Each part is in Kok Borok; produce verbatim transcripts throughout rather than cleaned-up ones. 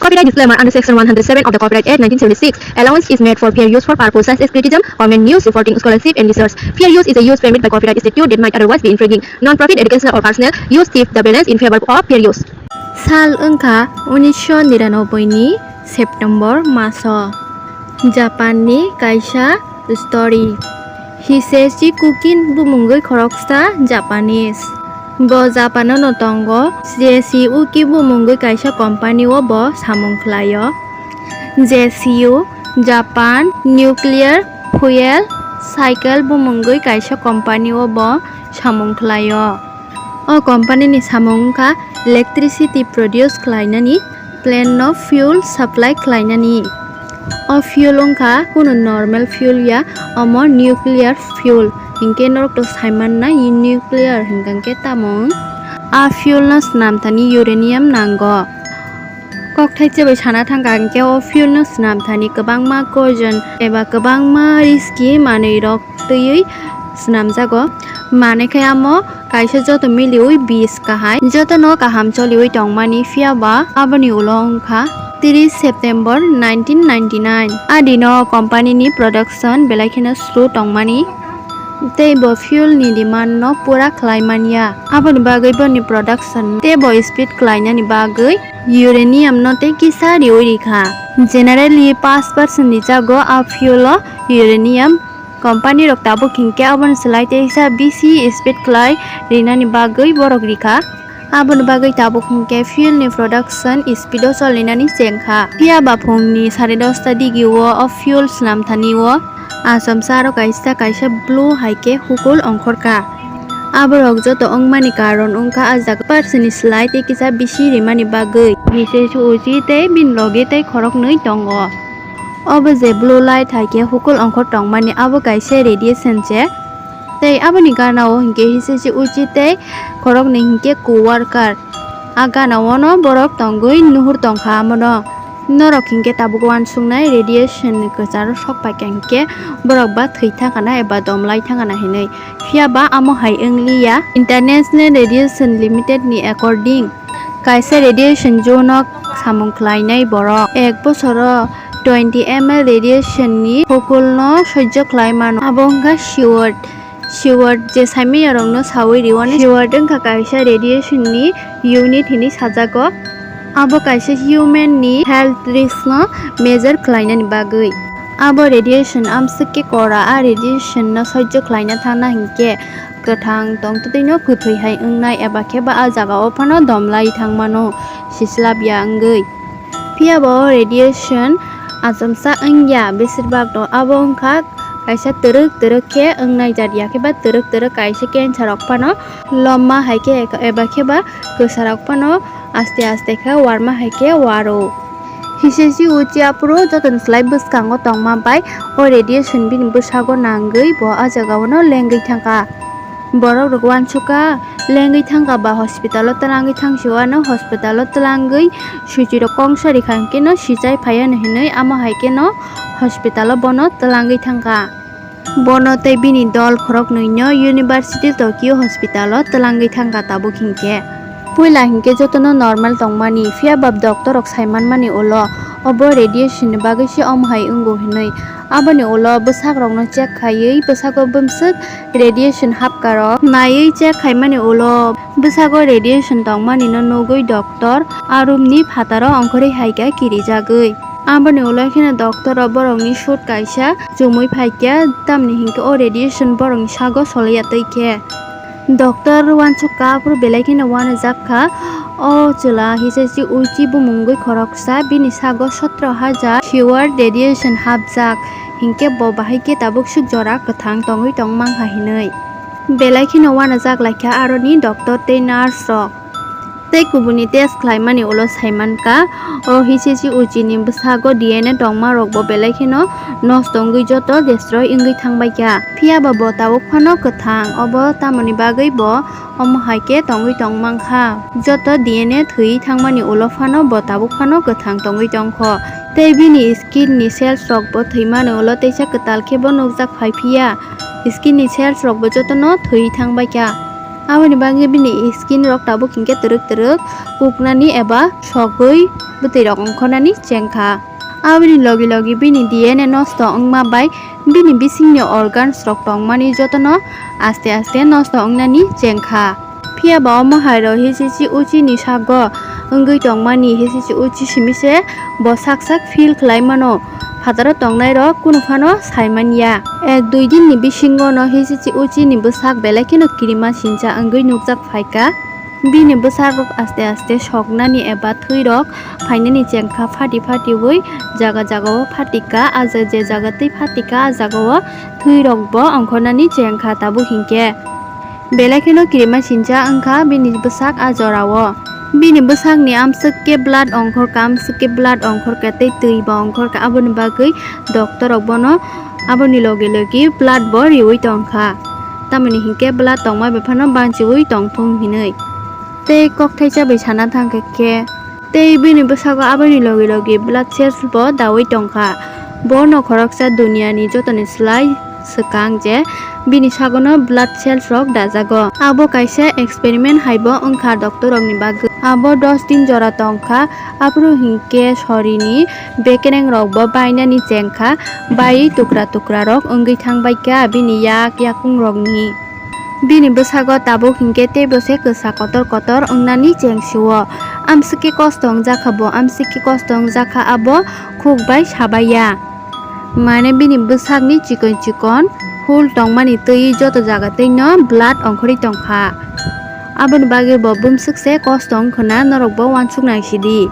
Copyright disclaimer: under Section one hundred seven of the Copyright Act nineteen seventy-six, allowance is made for fair use for purpose such as criticism, comment, news, reporting, scholarship, and research. Fair use is a use permitted by copyright statute that might otherwise be infringing. Non-profit, educational, or personal use tip the balance in favor of fair use. Sal wngkha unisho niranoboi ni September maso. Japan ni kaisa story. Hiseshi Kukin bumungwi khoroksa Japanese. Bo Japan-o no tongo. J C Uki bumungwi kaisa company-o bo samung khlaio. J C U, Japan Nuclear Fuel Cycle bumungwi kaisa company-o bo samung khlaio. O company-ni samung wngkha electricity produce khlainani, plant-no fuel supply khlainani. O fuel wngkha kunu normal fuel ya, omo nuclear fuel. Hinkhe norok to saimanna nuclear hinkhe tamo wng. A fuel-no swnamthani uranium nango. Kokthai chebai sana thangkha hinkhe o fuel-no swnamthani kwbangma koijon eba kwbangma risky manwirok twiwi swnamjago. Manwi khe amo kaisa joto miliwi bis kahai, jotono kaham choliwi tongmani, phiya ba aboni ulo wngkha tris September nineteen ninety-nine. A dino company-ni production belai kheno slow tongmani, tei bo fuel-ni demand-no pura khlai manya. Aboni bagwi boni production tei bo speed khlainani bagwi uranium-no tei kisa riwi rikha. Generally, paanch percent ni jago a fuel-o uranium. Company rok tabuk hinkhe aboni slai teisa bisi speed khlai rinani bagwi borok rikha. Aboni bagwi tabuk hinkhe fuel ni production speed o cholinani chengkha. Phiya ba phungni sare dosta digi o, o fuel swnamthani o achomsa aro kaisa kaisa blue hai khe hukul ongkhorkha. Aborok joto wngmani karon wngkha a jaga parsini slai tei kisa bisi rimani bagwi. Hiseshi Uchi tei bini logi tei khoroknwi tongo. Obo je blue light hai khe hukul ongkhor tongmani, abo kaisa radiation se. Tei aboni gana o hinkhe Hiseshi Uchi tei khoroknwi hinkhe co-worker. A gana o no borok tongwi nuhur tongkha amono. Norok hinkhe tabuk uansuknai radiation ni kwcharo sok paikha hinkhe borok ba thwi thangkha na eba dom lai thangkha na hinwi. Phiya ba amo hai wngliya. International Radiation Limited ni according, kaisa radiation zone o samung khlainai borok ek bosoro twenty M L radiation ni hukulno sojjo khlai mano. Abo wngkha Seward. Seward je saimanya rokno sawi rio, Seward wngkha kaisa radiation ni unit hinwi sajago. Abo kaisa human ni health risk no measure khlainani bagwi. Abo radiation amswk khe kora, a radiation no sojjo khlaina thangna hinkhe kwthang tongtwtwi no kwthwi hai wngnai eba khe ba a jaga o phano dom lai thangmano sislabya wngwi. Phiya bo radiation achomsa wngya, besir bak no abo wngkha kaisa twrwk twrwk khe wngnai jat ya khe ba twrwk twrwk kaisa cancer rok phano lomma hai khe eba khe ba kwsa rok phano aste aste khe warma hai khe waro. Hiseshi Uchi aphuru jotoni slai bwskango tongma bai o radiation bini bwsago nangwi bo a jaga o no lengwi thangkha. Borok rok uansukha, lengwi thangkha ba hospital o twlangwi thangsi o, ano hospital o twlangwi suichirok kongsa rikha hinkhe no sichai phai ano hinwi amo hai khe no hospital o bono twlangwi thangkha. Bono tei bini dol khoroknwi no University Tokyo Hospital o twlangwi thangkha tabuk hinkhe. Puila hinkhe jotono normal tongmani, phiya ba doctor rok saimanmani ulo obo radiation ni bagwi se omo hai wngo hinwi. Aboni ulo bwsak rokno check khaiwi bwsago bumswk radiation hapkarok naiwi check khaimani ulo bwsago radiation tongmani no nugwi doctor a room ni phataro ongkhorwi hai khe kirijagwi. Aboni ulo kheno doctor o borokni suit kaisa chumui phaikha, tamni hinkhe o radiation borokni sago soliya twi khe. Doctor uansukha aphuru belai kheno uanajak kha. O chwla Hiseshi Uchi bumungwi khoroksa, bini sago sotro hajar Seward radiation hapjak, hinkhe bo bahai khe tabuk swk jora kwthang tongwi tong mankha hinwi. Belai kheno uanajak laikha aroni doctor tei nurse rok. Tei kubuni test khlaimani ulo saimankha, o Hiseshi Uchi ni bwsago D N A tongma rokbo belai kheno nosto wngwi joto destroy wngwi thangbaikha. Phiya ba bo tabuk phano kwthang, obo tamoni bagwi bo omo hai khe tongwi tong mankha. Joto D N A thwiwi thangmani ulo phano bo tabuk phano kwthang tongwi tongkho. Tei bini skin ni cells rokbo thwimani ulo teisa kwtal khe bo nukjak phai phiya. Skin ni cells rokbo jotono thwiwi thangbaikha. Aboni bagwi bini skin rok tabuk hinkhe twrwk twrwk kuknani eba sogwi bwtwi rok ongkhornani chengkha. Aboni logi logi bini D N A nosto wngma bai bini bisingni organs rok tongmani jotono aste aste nosto wngnani chengkha. Phiya ba omo hai rok Hichichi Uchi ni sago wngwi tongmani Hichichi Uchi simi se bo sak sak feel khlai mano. Phataro tongnai rok kunu phano sai man ya. Ek dui din ni bisingo no Hichichi Uchi ni bwsak belai kheno kirima sincha wngwi nukjak phaikha. Bini bwsarok aste aste soknani eba thwirok phainani chengkha phati phatiwi jaga jagao phatika, ah je jaga twi phatika ah jagao thwirokbo ongkhornani chengkha tabuk hinkhe. Belai kheno kirima sincha wngkha bini bwsak ah jorao. Bini bwsakni amswk khe blood ongkhorkha, amswk khe blood ongkhorkha tei twi bo ongkhorkha, aboni bagwi doctor rok bono aboni logi logi blood bo riwi tongkha. Tamoni hinkhe bwla tongma bai phano banchiwi tongthung hinwi. Tei kok thaisa bai sana thangkha khe, tei bini bwsago aboni logi logi blood cells bo dawi tongkha. Bono khoroksa duniani jotoni slai swkang je bini sagono blood cells rok dajago. Abo kaisa experiment hai bo wngkha doctor rokni bagwi. Abo dos din jora tongkha, aphuru hinkhe sorini bekereng rok bo bainani chengkha, bai tukra tukra rok wngwi thangbaikha bini yak yakung rokni. Bini bwsago tabuk hinkhe teibo se kwsa kotor kotor wngnani chengsio. Amswkhe kosto wngjakha bo, amswkhe kosto wngjakha abo khuk bai sabaiya. Mane bini bwsakni chikon chikon hul tongmani twi joto jaga twino blood ongkhorwi tongkha. Aboni bagwi bo bumswk se kosto wngkhwna norokbo uansuk naisidi.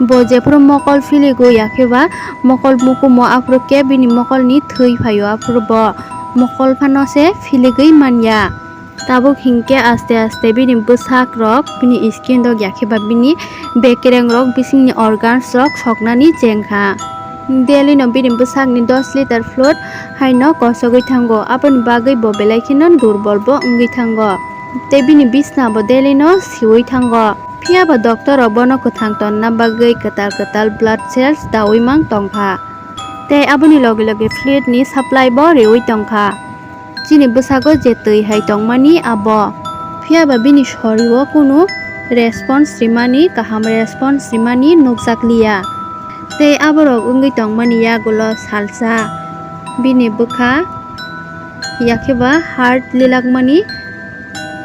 Bo jephuru mokol philigo yakhe ba mokol mukumo aphuru khe bini mokolni thwi phaio aphuru bo mokol phano se philigwi manya. Tabuk hinkhe aste aste bini bwsak rok bini skin rok yakhe ba bini bekereng rok bisingni organs rok soknani chengkha. Daily no bini bwsakni dos liter fluid haino kosogwi thango, aboni bagwi bo belai kheno durbol bo wngwi thango. Tei bini bisna bo daily no siwi thango. Phiya ba doctor rok bono kwthang tonna bagwi kwtal kwtal blood cells dawi mang tongkha. Tei aboni logi logi fluid ni supply bo riwi tongkha. Chini bwsago je twi hai tongmani abo. Phiya ba bini sorio kunu response rimani, kaham response rimani nukjak liya. Tei aborok wngwi tongmani yagulo salsa bini bwkha yakhe ba heart lilakmani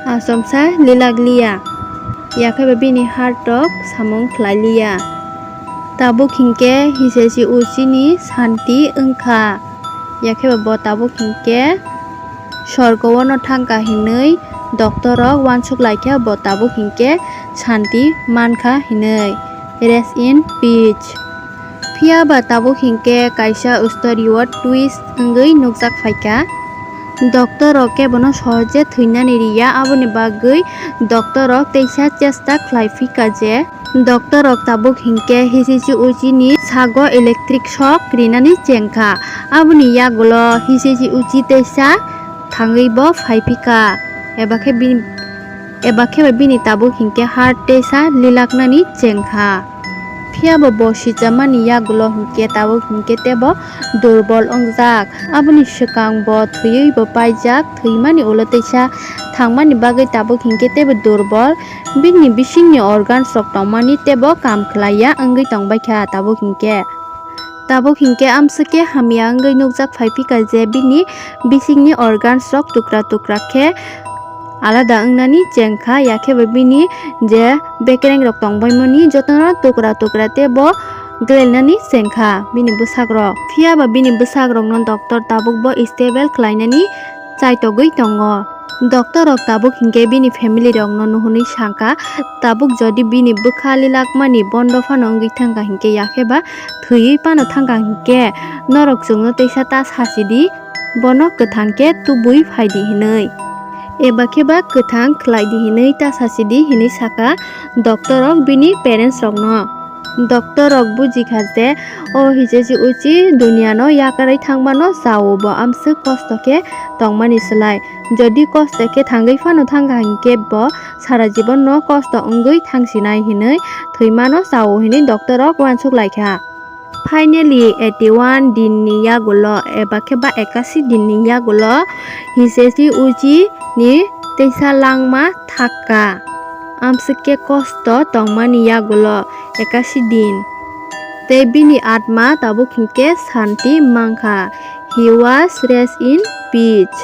achomsa lilak liya, yakhe ba bini heart rok samung khlai liya. Tabuk hinkhe Hisachi Uchini santi wngkha, yakhe ba bo tabuk hinkhe sorgo o no thangkha hinwi doctor rok uansuk laikha, bo tabuk hinkhe santi mankha hinwi, rest in peace. Phiya ba tabuk hinkhe kaisa story o twist wngwi nukjak phaikha. Doctor rok kebono sohoje thwinani riya, aboni bagwi doctor rok teisa chesta khlai phika je doctor rok tabuk hinkhe Hisachi Uchini sago electric shock rinani chengkha. Aboni yagulo Hisachi Uchi teisa thangwi bo phai phika, eba khe bini eba khe ba bini tabuk hinkhe heart teisa lilaknani chengkha. Phiya bo bo sichamani yagulo hinkhe tabuk hinkhe teibo durbol wngjak. Aboni swkang bo thwiwi bo paijak, thwimani ulo teisa thangmani bagwi tabuk hinkhe teibo durbol. Bini bisingni organs rok tongmani teibo kam khlaiya wngwi tongbaikha tabuk hinkhe. Tabuk hinkhe amswk khe hamya wngwi nukjak phai phika je bini bisingni organs rok tukra tukra khe alada wngnani chengkha, yakhe ba bini je bekereng rok tongbaimani jotono tukra tukra teibo glenani chengkha bini bwsak rok. Phiya ba bini bwsak rokno doctor tabuk bo stable khlainani chaitogwi tongo. Doctor rok tabuk hinkhe bini family rokno nuhunwi sangkha, tabuk jodi bini bwkha lilakmani bondo phano wngwi thangkha hinkhe, yakhe ba thwiwi phano thangkha hinkhe, norok chwngno teisa ta sachidi, bono kwthang khe tubui phaidi hinwi, eba khe ba kwthang khlaidi hinwi ta sachidi hinwi sakha doctor rok bini parents rokno. Doctor rok bujikha je o Hisachi Uchi duniano yakarwi thangmano chao, bo amswk kosto khe tongmani slai. Jodi kosto khe thangwi phano thangkha hinkhe bo sara jibonno kosto wngwi thangsinai hinwi thwimano chao hinwi doctor rok uansuk laikha. Finally, eighty one dinni yagulo eba khe ba ekasi dinni yagulo Hisachi Uchi ni teisa langma thakka. amswk khe kosto tongmani yagulo ekashi din. Tei bini atma tabuk hinkhe santi mankha. He was rest in peace.